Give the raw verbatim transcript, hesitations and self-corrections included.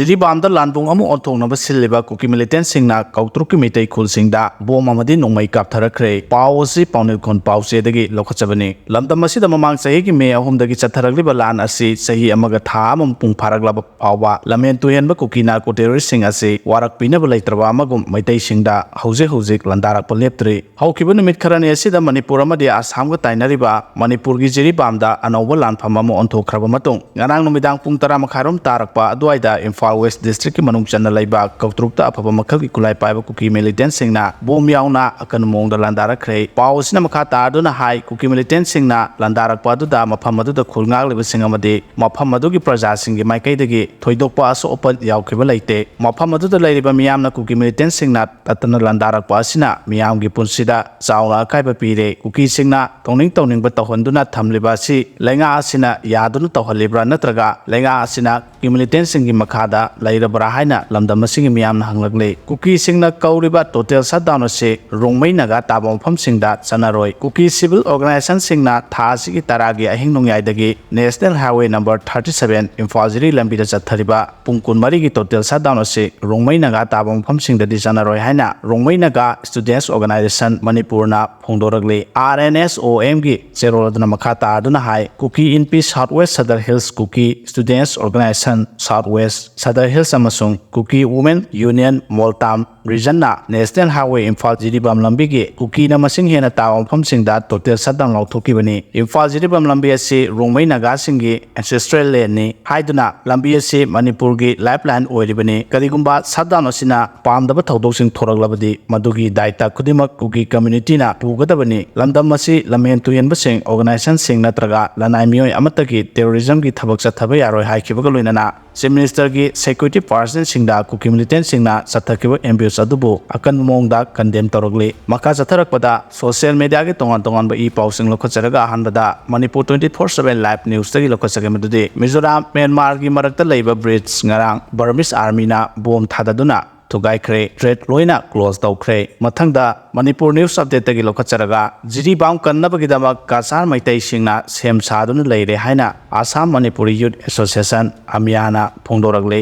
ꯖꯤꯔꯤꯕꯥꯝꯗ ꯂꯥꯟꯕꯨꯡ ꯑꯃ ꯑꯣꯟꯊꯣꯛꯅꯕ ꯁꯤꯜꯂꯤꯕ ꯀꯨꯀꯤ ꯃꯤꯂꯤꯇꯦꯟꯁꯤꯡꯅ ꯀꯧꯇ꯭ꯔꯨꯛꯀꯤ ꯃꯤꯇꯩ ꯈꯨꯜꯁꯤꯡꯗ ꯕꯣꯝ ꯑꯃꯗꯤ ꯅꯣꯡꯃꯩ ꯀꯥꯞꯊꯔꯛꯈ꯭ꯔꯦ꯫ ꯄꯥꯎ ꯑꯁꯤ ꯄꯥꯎꯅꯤꯜꯈꯣꯟ ꯄꯥꯎꯆꯦꯗꯒꯤ ꯂꯧꯈꯠꯆꯕꯅꯤ꯫ ꯂꯝꯗꯝ ꯑꯁꯤꯗ ꯃꯃꯥꯡ ꯆꯍꯤꯒꯤ ꯃꯦ ꯑꯍꯨꯝꯗꯒꯤ ꯆꯠꯊꯔꯛꯂꯤꯕ ꯂꯥꯟ ꯑꯁꯤ ꯆꯍꯤ ꯑꯃꯒ ꯊꯥ ꯑꯃ ꯃꯄꯨꯡ ꯐꯥꯔꯛꯂꯕ ꯐꯥꯎꯕ ꯂꯝꯍꯦꯟ ꯇꯨꯍꯦꯟꯕ ꯀꯨꯀꯤ ꯅꯥꯔꯀꯣ ꯇꯦꯔꯣꯔꯤꯁꯁꯤꯡ ꯑꯁꯤ ꯋꯥꯔꯛꯄꯤꯅꯕ ꯂꯩꯇ꯭ꯔꯕ ꯑꯃꯒꯨꯝ ꯃꯩꯇꯩꯁꯤꯡꯗ ꯍꯧꯖꯤꯛ ꯍꯧꯖꯤꯛ ꯂꯥꯟꯗꯥꯔꯛꯄ ꯂꯦꯞꯇ꯭ꯔꯤ꯫ ꯍꯧꯈꯤꯕ ꯅꯨꯃꯤꯠ ꯈꯔꯅꯤ ꯑꯁꯤꯗ ꯃꯅꯤꯄꯨꯔ ꯑꯃꯗꯤ ꯑꯁꯥꯝꯒ ꯇꯥꯏꯅꯔꯤꯕ ꯃꯅꯤꯄꯨꯔꯒꯤ ꯖꯤꯔꯤꯕꯥꯝꯗ ꯑꯅꯧꯕ ꯂꯥꯟꯐꯝ ꯑꯃ ꯑꯣꯟꯊꯣꯛꯈ꯭ꯔꯕ ꯃꯇꯨꯡ, ꯉꯔꯥꯡ ꯅꯨꯃꯤꯗꯥꯡ ꯄꯨꯡ ꯇꯔꯥ ꯃꯈꯥꯏꯔꯣꯝ ꯇꯥꯔꯛꯄ ꯑꯗꯨꯋꯥꯏꯗ ꯏꯝꯐꯥꯜ ꯋꯦꯁ ꯗꯤꯁꯇ꯭ꯔꯤꯛꯀꯤ ꯃꯅꯨꯡ ꯆꯟꯅ ꯂꯩꯕ ꯀꯧꯇ꯭ꯔꯨꯛꯇ ꯑꯐꯕ ꯃꯈꯜꯒꯤ ꯈꯨꯠꯂꯥꯏ ꯄꯥꯏꯕ ꯀꯨꯀꯤ ꯃꯤꯂꯤꯇꯦꯟꯁꯤꯡꯅ ꯕꯣꯝ ꯌꯥꯎꯅ ꯑꯀꯟꯕ ꯃꯑꯣꯡꯗ ꯂꯥꯟꯗꯥꯔꯛꯈ꯭ꯔꯦ꯫ ꯄꯥꯎ ꯑꯁꯤꯅ ꯃꯈꯥ ꯇꯥꯗꯨꯅ ꯍꯥꯏ, ꯀꯨꯀꯤ ꯃꯤꯂꯤꯇꯦꯟꯁꯤꯡꯅ ꯂꯥꯟꯗꯥꯔꯛꯄ ꯑꯗꯨꯗ ꯃꯐꯝ ꯑꯗꯨꯗ ꯈꯨꯜ ꯉꯥꯛꯂꯤꯕꯁꯤꯡ ꯑꯃꯗꯤ ꯃꯐꯝ ꯑꯗꯨꯒꯤ ꯄ꯭ꯔꯖꯥꯁꯤꯡꯒꯤ ꯃꯥꯏꯀꯩꯗꯒꯤ ꯊꯣꯏꯗꯣꯛꯄ ꯑꯁꯣꯛ ꯑꯄꯟ ꯌꯥꯎꯈꯤꯕ ꯂꯩꯇꯦ꯫ ꯃꯐꯝ ꯑꯗꯨꯗ ꯂꯩꯔꯤꯕ ꯃꯤꯌꯥꯝꯅ ꯀꯨꯀꯤ ꯃꯤꯂꯤꯇꯦꯟꯁꯤꯡꯅ ꯇꯠꯇꯅ ꯂꯥꯟꯗꯥꯔꯛꯄ ꯑꯁꯤꯅ ꯃꯤꯌꯥꯝꯒꯤ ꯄꯨꯟꯁꯤꯗ ꯆꯥꯎꯅ ꯑꯀꯥꯏꯕ ꯄꯤꯔꯦ꯫ ꯀꯨꯀꯤꯁꯤꯡꯅ ꯇꯧꯅꯤꯡ ꯇꯧꯅꯤꯡꯕ ꯇꯧꯍꯟꯗꯨꯅ ꯊꯝꯂꯤꯕ ꯑꯁꯤ ꯂꯩꯉꯥꯛ ꯑꯁꯤꯅ ꯌꯥꯗꯨꯅ ꯇꯧꯍꯜꯂꯤꯕ꯭ꯔꯥ, ꯅꯠꯇ꯭ꯔꯒ ꯂꯩꯉꯥꯛ ꯑꯁꯤꯅ ꯀꯨꯀꯤ ꯃꯤꯂꯤꯇꯦꯟꯁꯤꯡꯒꯤ ꯃꯈꯥꯗ ꯂꯩꯔꯕ꯭ꯔꯥ ꯍꯥꯏꯅ ꯂꯝꯗꯝ ꯑꯁꯤꯒꯤ ꯃꯤꯌꯥꯝꯅ ꯍꯪꯂꯛꯂꯤ꯫ ꯀꯨꯀꯤꯁꯤꯡꯅ ꯀꯧꯔꯤꯕ ꯇꯣꯇꯦꯜ ꯁꯠꯗꯥꯎꯟ ꯑꯁꯤ ꯔꯣꯡꯃꯩ ꯅꯥꯒꯥ ꯇꯥꯕ ꯃꯐꯝꯁꯤꯡꯗ ꯆꯠꯅꯔꯣꯏ꯫ ꯀꯨꯀꯤ ꯁꯤꯚꯤꯜ ꯑꯣꯔꯒꯅꯥꯏꯖꯦꯁꯟꯁꯤꯡꯅ ꯊꯥ ꯑꯁꯤꯒꯤ ꯇꯔꯥꯒꯤ ꯑꯍꯤꯡ ꯅꯣꯡꯌꯥꯏꯗꯒꯤ national highway number thirty seven Imphal Jiri ꯂꯝꯕꯤꯗ ꯆꯠꯊꯔꯤꯕ ꯄꯨꯡ ꯀꯨꯟꯃꯔꯤꯒꯤ ꯇꯣꯇꯦꯜ ꯁꯠꯗꯥꯎꯟ ꯑꯁꯤ ꯔꯣꯡꯃꯩ ꯅꯥꯒꯥ ꯇꯥꯕ ꯃꯐꯝꯁꯤꯡꯗꯗꯤ ꯆꯠꯅꯔꯣꯏ ꯍꯥꯏꯅ ꯔꯣꯡꯃꯩ ꯅꯥꯒꯥ ꯁ꯭ꯇꯨꯗꯦꯟꯠꯁ ꯑꯣꯔꯒꯅꯥꯏꯖꯦꯁꯟ ꯃꯅꯤꯄꯨꯔꯅ ꯐꯣꯡꯗꯣꯔꯛꯂꯤ꯫ ꯑꯥꯔ ꯑꯦꯟ ꯑꯦꯁ ꯑꯣ ꯑꯦꯝꯒꯤ ꯆꯦꯔꯣꯜ ꯑꯗꯨꯅ ꯃꯈꯥ ꯇꯥꯗꯨꯅ ꯍꯥꯏ, Kuki Inpi south west Sadar hills Kuki students organization south west Sadar hills ꯑꯃꯁꯨꯡ ꯀꯨꯀꯤ ꯋꯨꯃꯦꯟ ꯌꯨꯅꯤꯌꯟ ꯃꯣꯜꯇꯥꯝ ꯔꯤꯖꯟꯅ ꯅꯦꯁꯅꯦꯜ ꯍꯥꯏꯋꯦ ꯏꯝꯐꯥꯜ ꯖꯤꯔꯤꯕꯥꯝ ꯂꯝꯕꯤꯒꯤ ꯀꯨꯀꯤꯅ ꯃꯁꯤꯡ ꯍꯦꯟꯅ ꯇꯥꯕ ꯃꯐꯝꯁꯤꯡꯗ ꯇꯣꯇꯦꯜ ꯁꯠꯗꯥꯎꯟ ꯂꯥꯎꯊꯣꯛꯈꯤꯕꯅꯤ꯫ ꯏꯝꯐꯥꯜ ꯖꯤꯔꯤꯕꯥꯝ ꯂꯝꯕꯤ ꯑꯁꯤ ꯔꯣꯡꯃꯩ ꯅꯥꯒꯥꯁꯤꯡꯒꯤ ꯑꯦꯟꯁꯦꯁꯇ꯭ꯔꯦꯜ ꯂꯦꯟꯅꯤ ꯍꯥꯏꯗꯨꯅ ꯂꯝꯕꯤ ꯑꯁꯤ ꯃꯅꯤꯄꯨꯔꯒꯤ ꯂꯥꯏꯐ ꯂꯥꯏꯟ ꯑꯣꯏꯔꯤꯕꯅꯤ꯫ ꯀꯔꯤꯒꯨꯝꯕ ꯁꯠꯗꯥꯎꯟ ꯑꯁꯤꯅ ꯄꯥꯝꯗꯕ ꯊꯧꯗꯣꯛꯁꯤꯡ ꯊꯣꯔꯛꯂꯕꯗꯤ ꯃꯗꯨꯒꯤ ꯗꯥꯏꯇ ꯈꯨꯗꯤꯡꯃꯛ ꯀꯨꯀꯤ ꯀꯝꯃ꯭ꯌꯨꯅꯤꯇꯤꯅ ꯄꯨꯒꯗꯕꯅꯤ꯫ ꯂꯝꯗꯝ ꯑꯁꯤ ꯂꯝꯍꯦꯟ ꯇꯨꯍꯦꯟꯕꯁꯤꯡ, ꯑꯣꯔꯒꯅꯥꯏꯖꯦꯁꯟꯁꯤꯡ ꯅꯠꯇ꯭ꯔꯒ ꯂꯅꯥꯏ ꯃꯤꯑꯣꯏ ꯑꯃꯠꯇꯒꯤ ꯇꯦꯔꯣꯔꯤꯖꯝꯒꯤ ꯊꯕꯛ ꯆꯠꯊꯕ ꯌꯥꯔꯣꯏ ꯍꯥꯏꯈꯤꯕꯒ ꯂꯣꯏꯅꯅ ꯆꯤꯐ ꯃꯤꯅꯤꯁꯇꯔꯒꯤ ꯁꯦꯀ꯭ꯌꯨꯔꯤꯇꯤ ꯄꯥꯔꯁꯟꯁꯤꯡꯗ ꯀꯨꯀꯤ ꯃꯤꯂꯤꯇꯦꯟꯁꯤꯡꯅ ꯆꯠꯊꯈꯤꯕ ꯑꯦꯝꯕ꯭ꯌꯨꯁ ꯑꯗꯨꯕꯨ ꯑꯀꯟꯕ ꯃꯑꯣꯡꯗ ꯀꯟꯗꯦꯝ ꯇꯧꯔꯛꯂꯤ꯫ ꯃꯈꯥ ꯆꯠꯊꯔꯛꯄꯗ ꯁꯣꯁꯤꯌꯦꯜ ꯃꯦꯗꯤꯌꯥꯒꯤ ꯇꯣꯉꯥꯟ ꯇꯣꯉꯥꯟꯕ ꯏ ꯄꯥꯎꯁꯤꯡ ꯂꯧꯈꯠꯆꯔꯒ ꯑꯍꯥꯟꯕꯗ Manipur twenty four seven live ꯅ꯭ꯌꯨꯁꯇꯒꯤ ꯂꯧꯈꯠꯆꯒꯦ, ꯃꯗꯨꯗꯤ ꯃꯤꯖꯣꯔꯥꯝ ꯃ꯭ꯌꯥꯟꯃꯥꯔꯒꯤ ꯃꯔꯛꯇ ꯂꯩꯕ ꯕ꯭ꯔꯤꯖ ꯉꯔꯥꯡ ꯕꯔꯃꯤꯁ ꯑꯥꯔꯃꯤꯅ ꯕꯣꯝ ꯊꯥꯗꯗꯨꯅ ꯊꯨꯒꯥꯏꯈ꯭ꯔꯦ꯫ ꯇ꯭ꯔꯦꯠ ꯂꯣꯏꯅ ꯀ꯭ꯂꯣꯖ ꯇꯧꯈ꯭ꯔꯦ꯫ ꯃꯊꯪꯗ ꯃꯅꯤꯄꯨꯔ ꯅ꯭ꯌꯨꯁ ꯑꯞꯗꯦꯠꯇꯒꯤ ꯂꯧꯈꯠꯆꯔꯒ ꯖꯤꯔꯤꯕꯥꯝ ꯀꯟꯅꯕꯒꯤꯗꯃꯛ ꯀꯆꯥꯔ ꯃꯩꯇꯩꯁꯤꯡꯅ ꯁꯦꯝ ꯁꯥꯗꯨꯅ ꯂꯩꯔꯦ ꯍꯥꯏꯅ ꯑꯁꯥꯝ ꯃꯅꯤꯄꯨꯔꯤ ꯌꯨꯠ ꯑꯦꯁꯣꯁꯤꯌꯦꯁꯟ ꯑꯃꯤꯌꯥꯅ ꯐꯣꯡꯗꯣꯔꯛꯂꯤ꯫